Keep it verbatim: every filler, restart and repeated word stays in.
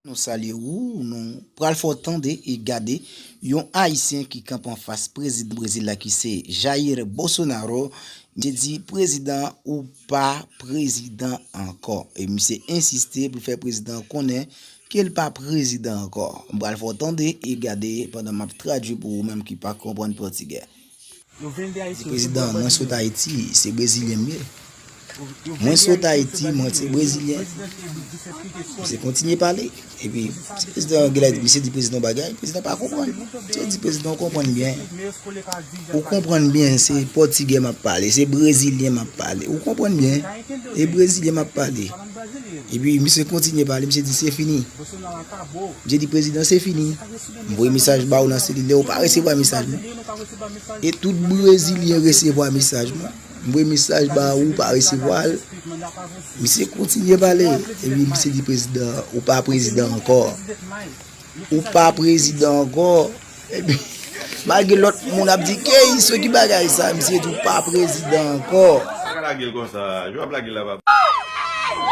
Nou salye ou, nou pral fè w tande e gade yon Ayisyen ki kanpe anfas prezidan Brezil la ki se Jair Bolsonaro. Misye di prezidan ou pa prezidan ankò. E misye ensiste pou l fè prezidan konnen ke l pa prezidan ankò. M pral fè w tande e gade pandan m ap tradui pou ou menm ki pa konprann pòtigè. Prezidan, mwen sot Ayiti, se brezilyen m ye. Mwen sot Ayiti, mwen se brezilyen. Misye kontinye pale. Epi, si prezidan genlè, misye di prezidan bagay, prezidan pa konprann. Misye di prezidan, ou konprann byen. Ou konprann byen, se pòtigè m ap pale, se brezilyen m ap pale. Ou konprann byen, e brezilyen m ap pale. Epi, misye kontinye pale, misye di se fini. Misye di prezidan, se fini. M voye mesaj ba ou nan selilè, ou pa resevwa mesaj mwen. E tout brezilyen resevwa mesaj mwen. M voye mesaj ba ou, pa resevwa l. Misye kontinye pale. Epi misye di prezidan, ou pa prezidan ankò. Ou pa prezidan ankò. Epi, malgre lòt moun ap di, "Keyis, ki bagay sa?" Misye di, "Ou pa prezidan ankò." Sa ka lage l konsa, jwe ap lage l la, papa.